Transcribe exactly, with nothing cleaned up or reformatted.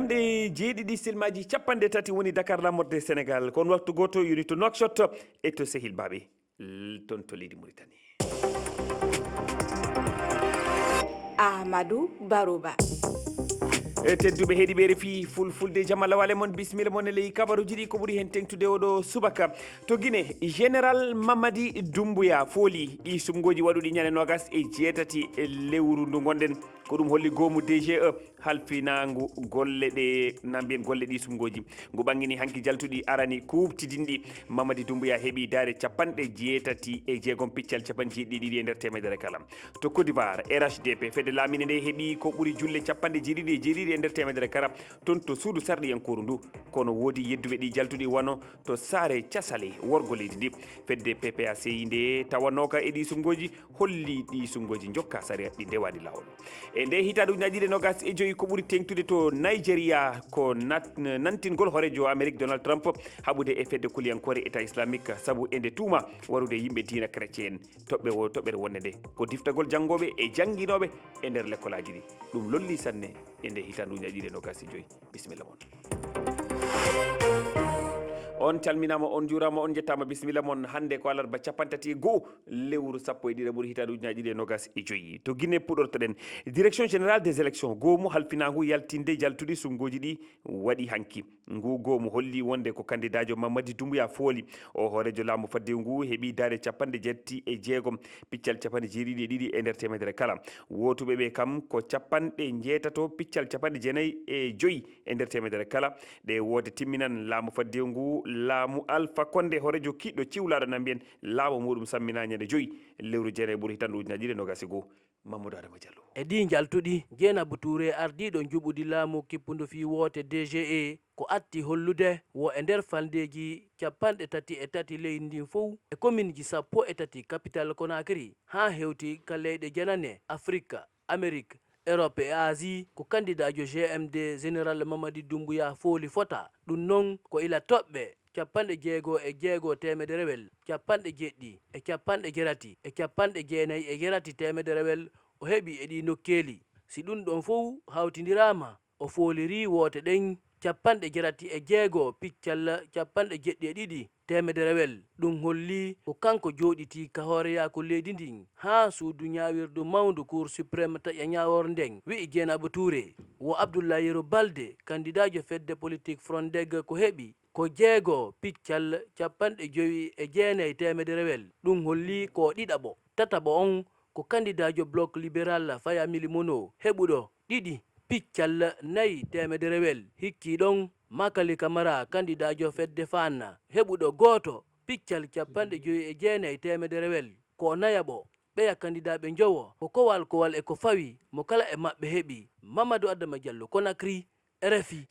Nde jeeɗiɗi silmaji capanɗe tati woni Dakar lamorde Sénégal. Ko on waktu gooto yoni to Nouakchott e to Sehil Baaɓe, l-, toon to leydi Mauritanie. Ahmadou Barouba. E tedduɓe heɗiɓe R F I Fulfulde, jam Allah wale mon, bisimilla mon e ley kabaruji ɗi. Ko ɓuri hen teŋtude oɗo subaka to Guinée, Général Mamadi Doumbouya fooli ɗi sumgoji waɗuɗi ñande nogas e jeetati e lewru ndu gonɗen. Ko ɗum holli goomu D G E halfinaangu golle ɗe, na mbiyen golle ɗi sumgoji. Ngu ɓangini hanki jaltuɗi arani kuuɓtidinɗi. Mamadi Doumbouya heɓi daare capanɗe jeetati e jeegom piccal capanɗe jeeɗiɗi e ɗiɗi e nder temedere kala. To Côte d'Ivoire, R H D P, fedde laaminde nde, heɓi ko ɓuri julle capanɗe jeeɗiɗi e jeeɗiɗi e nder temedere kala toon to suudu sarɗiyankooru ndu. Kono woodi yedduɓe ɗi jaltuɗi wano to saare casale worgo leydi ndi. Fedde P P A C I nde tawanooka e ɗi sumgoji holli ɗi sumgoji njokka sariya ɗi ndewaani laawol. E nde hitaande ujunaaji ɗiɗi e nogas e joyi, ko ɓuri teŋtude to Nigeria ko nat-, nantingol hooreejo Amerik Donald Trump haɓude e fedde kuliyankoore État Islamique sabu e nde tuuma warude yimɓe diina chrétien. Toɓɓe wo-, toɓɓere wonde nde ko diftagol janngooɓe e jannginooɓe e nder lekkolaaji ɗi. Ɗum lolli sanne e nde hitaande ujunaaji ɗiɗi e nogas e joyi. Bisimilla mon. On calminaama, on njuuraama, on njettaama. Bisimilla mon. Hannde ko alarba capanɗe tati e go'o lewru sappo e ɗiɗaɓuru hitaande ujunaaji ɗiɗi e nogas e joyi. To Guinée puɗortoɗen. Direction Générale des Élections, goomu halfinaangu yaltinde jaltuɗi sumgoji ɗi waɗi hanki. Ngu goomu holli wonde ko kandidaajo Mamadi Doumbouya fooli. O hooreejo laamu faddewu ngu heɓi daare capanɗe jeetati e jeegom piccal capanɗe jeeɗiɗi e ɗiɗi e nder temedere kala. Wootuɓe ɓe kam ko capanɗe njeetato piccal capanɗe jeenayi e joyi e nder temedere kala. Ɗe woote timminan laamu faddewu ngu, laamu Alpha Condé, hooreejo kiiɗɗo ciwlaaɗo, na mbiyen laamu muuɗum sammina ñande joyi lewru jeenayi ɓuru hitaande ujunaaji ɗiɗi e nogas e go'o. Mamadou Adama Diallo. E ɗii njaltuɗi, Dieynaba Touré, ardiiɗo njuɓɓudi laamu kippundu fii woote D G E, ko atti hollude wo e nder falndeeji capanɗe tati e tati leydi ndin fow e kominji sappo e tati kapital Conakry, haa hewti ka leyɗe janane Afirka, Amerik, Erop e Asie, ko kandidaajo G M D Général Mamadi Doumbouya fooli fota. Ɗum non ko ila toɓɓe capanɗe jeego e jeego teemederewel, capanɗe jeɗɗi e capanɗe jerati e capanɗe jeenayi e jerati teemederewel o heɓi e ɗii nokkeeli. Si ɗum ɗon fow hawtindiraama, o foolirii woote ɗen capanɗe jerati e jeego piccal capanɗe jeɗɗi e ɗiɗi teemederewel. Ɗum holli ko kanko jooɗitii ka hooreyaaku leydi ndin haa suudu ñaawirdu mawndu Cour Suprême taƴa ñaawoore nden, wi'i Dieynaba Touré. Wo Abdoulaye Yero Baldé, kandidaajo fedde politik Frondeg, ko heɓi ko jeego piccal capanɗe jowi e jeenayi teemederewel. Ɗum holli ko o ɗiɗaɓo. Tataɓo on ko kandidaajo Bloc Libéral Faya Milimono, heɓuɗo ɗiɗi piccal nayi teemederewel. Hikkii ɗon, Makali Kamara, kandidaajo fedde Faana, heɓuɗo gooto piccal capanɗe jowi e jeenayi teemederewel. Ko o nayaɓo. Ɓeya kandidaaɓe njowo ko kowal kowal e ko fawi, mo kala e maɓɓe heɓi. Mamadou Adama Diallo, Conakry, R F I.